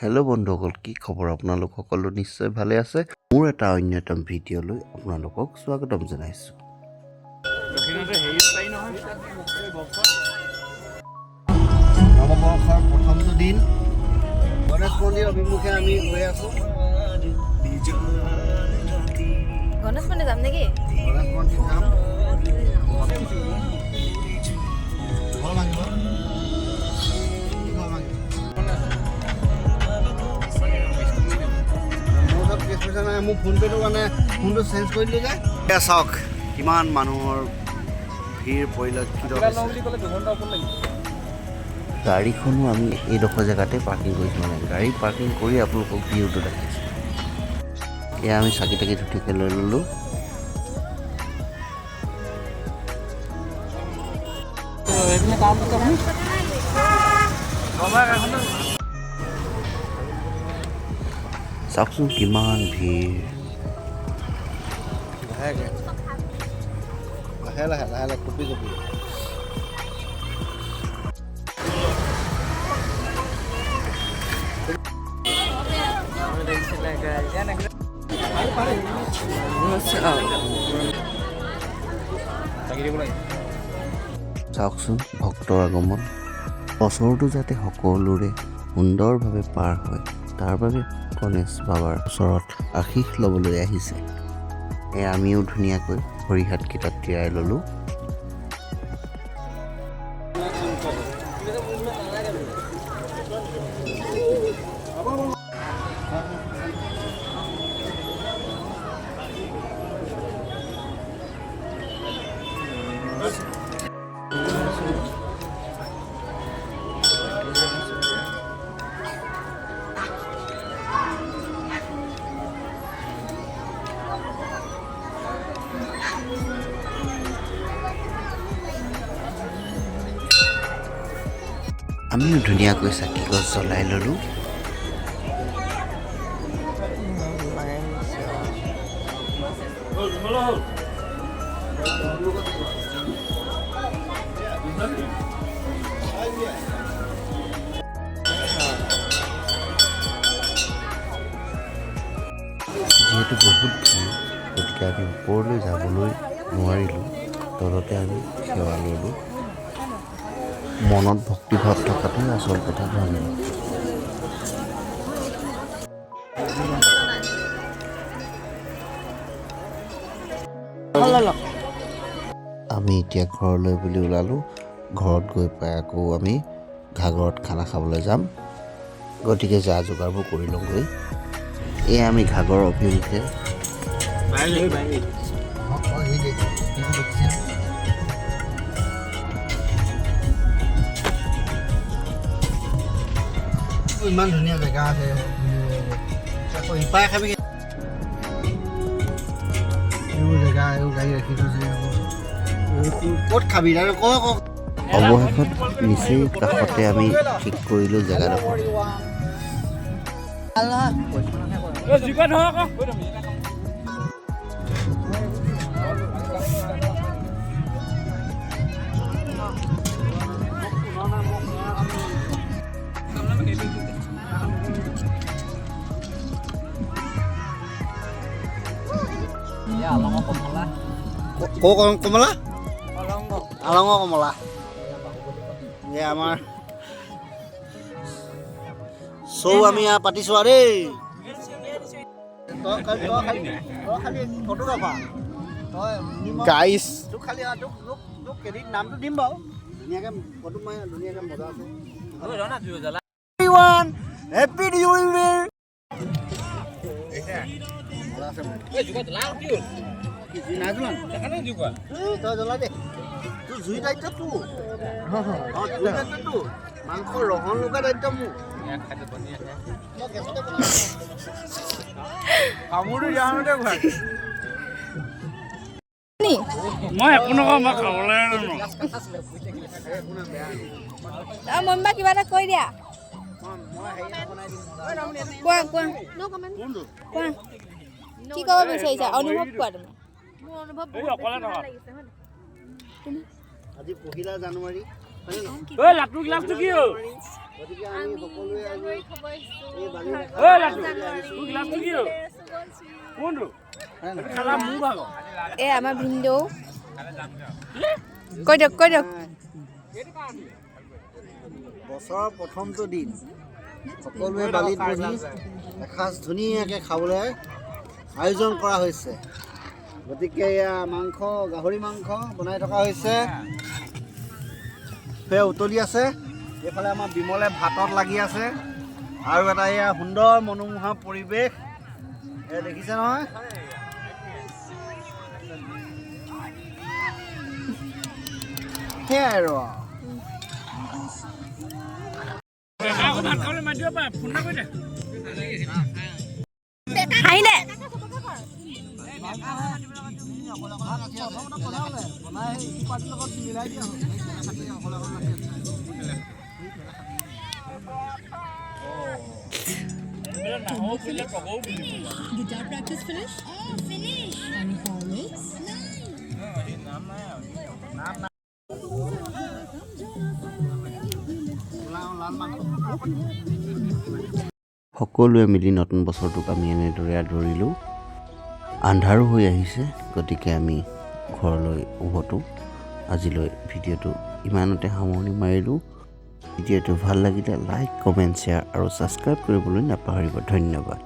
Hello' বন্ধুসকল, কি খবৰ আপোনালোক? সকলো নিশ্চয় ভালে আছে। মোৰ এটা অন্যতম ভিডিঅ'লৈ আপোনালোকক স্বাগতম জনাইছোঁ। দক্ষিণতে হেৰি পাৰি নহয়, এই বক্সত। নৱবৰ্ষৰ প্ৰথমটো দিন, গণেশ মন্দিৰ অভিমুখে আমি গৈ আছোঁ। গণেশ মন্দিৰ যাম নেকি? গণেশ মন্দিৰ যাম। ঘৰ ভাঙিব কি? ঘৰ ভাঙিব। মোৰ ওচৰত কেছ পইচা নাই। মোৰ ফোনপে'টো মানে ফোনটো চেঞ্জ কৰি দিলোঁ যে। এয়া চাওক, কিমান মানুহৰ ভিৰ পৰিলক্ষিত লওঁ হৈছে। বুলি ক'লে 2 ঘণ্টা ওপৰত লাগিব। গাড়ীখনো আমি এইডোখৰ জেগাতে পাৰ্কিং কৰিছোঁ, মানে গাড়ী পাৰ্কিং কৰি আপোনালোকক ভিউটো দেখাইছোঁ। এয়া আমি চাকি তাকি ধুনীয়াকৈ লৈ ল'লোঁ। সেইপিনে টাউনত আপুনি এখন। চাওকচোন, কিমান ভিৰ! লাহেকৈ, লাহে লাহে লাহে লাহে, কঁপি কঁপি। চাকি দিব লাগে। চাওকচোন ভক্তৰ আগমন। বছৰটো যাতে সকলোৰে সুন্দৰভাৱে পাৰ হয়, তাৰ বাবে গণেশ বাবাৰ ওচৰত আশীষ ল'বলৈ আহিছে। এয়া আমিও ধুনীয়াকৈ ভৰি হাতকেইটাত তিয়াই ল'লোঁ। আমিও ধুনীয়াকৈ চাকি গছ জ্বলাই ল'লোঁ। হ'ল, হ'ল। যিহেতু বহুত ভিৰ, গতিকে আমি ওপৰলৈ যাবলৈ নোৱাৰিলোঁ। তলতে আমি সেৱা ল'লোঁ। মনত ভক্তিভাৱ থকাটোৱে আচল কথা ধৰ্মীয়। আমি এতিয়া ঘৰলৈ বুলি ওলালোঁ। ঘৰত গৈ পাই আকৌ আমি ঘাগৰত খানা খাবলৈ যাম, গতিকে যা যোগাৰবোৰ কৰি লওঁগৈ। এয়া আমি ঘাগৰ অভিমুখে। অঁ অঁ, সেইটোৱে সেইটো দেখিছে। ইমান ধুনীয়া জেগা আছে। আকৌ ইপাৰে খাবি। এইবোৰ জেগা, এইবোৰ গাড়ী ৰাখি থৈছে। এইবোৰ ক'ত খাবি আৰু ক ক। অৱশেষত নিচেই কাষতে আমি ঠিক কৰিলোঁ জেগাডোখৰ। জোকা ধৰ আকৌ। ক কমলা, আলঙ কমলা। এই আমাৰ চৌ আমি ইয়াত পাতিছোঁ আৰু দেই। তই খালি ফটোগ্ৰাফাৰ তই। গাইছ। তোক খালি তোক ক্ৰেডিট নামটো দিম বাৰু। ধুনীয়াকৈ ফটো মাৰি, ধুনীয়াকৈ মজা আছে। Happy new year. মজা আছে। কি জুই নাই জ্বলা? এই, তই জ্বলা দে। তোৰ জুই দায়িত্ব তোৰ। অঁ, জুই দায়িত্ব তোৰ, মাংস ৰহণ লগা দায়িত্ব মোৰ। মই গেছতে বনাম। কামোৰটো দিয়া সময়তে ঘূৰাই। নি। মই একো নকওঁ, মই খাবলৈ নাজানো। মম্মা, কিবা এটা কৈ দিয়া। কোৱা কোৱা কোৱা, কি ক'ব বিচাৰিছা? অনুভৱ কোৱা তুমি। এই অকলে থকা। আজি 1 জানুৱাৰী। ঐ লাটুৰ গিলাচটো কি হ'ল? গতিকে আমি সকলোৱে আজি এই বালি ঐ লাটু, তোৰ গিলাচটো কি হ'ল? কোনটো খালা মোৰ ভাগৰ? এই আমাৰ ভিনদেউ, কৈ দিয়ক, কৈ দিয়ক। বছৰৰ প্ৰথমটো দিন সকলোৱে বালিত বহি এসাঁজ ধুনীয়াকৈ খাবলৈ আয়োজন কৰা হৈছে। গতিকে এয়া মাংস, গাহৰি মাংস বনাই থকা হৈছে, সেয়া উতলি আছে। এইফালে আমাৰ বিমলে ভাতত লাগি আছে। আৰু এটা এয়া সুন্দৰ মনোমোহা পৰিৱেশ এয়া দেখিছে নহয়। সেয়াই আৰু। আকৌ ভাত খাবলৈ মাতিব পাৰে, ফোন এটা কৰি দে। হাঁহিলে। নাহো বুলিলে টগৰো বুলিব। Guitar practice finish? Oh, finish. And Horlicks? Nine. লাল মাংস। সকলোৱে মিলি নতুন বছৰটোক আমি এনেদৰে আদৰিলোঁ। আন্ধাৰো হৈ আহিছে, গতিকে আমি ঘৰলৈ উভতোঁ। আজিলৈ ভিডিঅ'টো ইমানতে সামৰণি মাৰিলোঁ। ভিডিঅ'টো ভাল লাগিলে লাইক, কমেণ্ট, শ্বেয়াৰ আৰু ছাবস্ক্ৰাইব কৰিবলৈ নাপাহৰিব। ধন্যবাদ।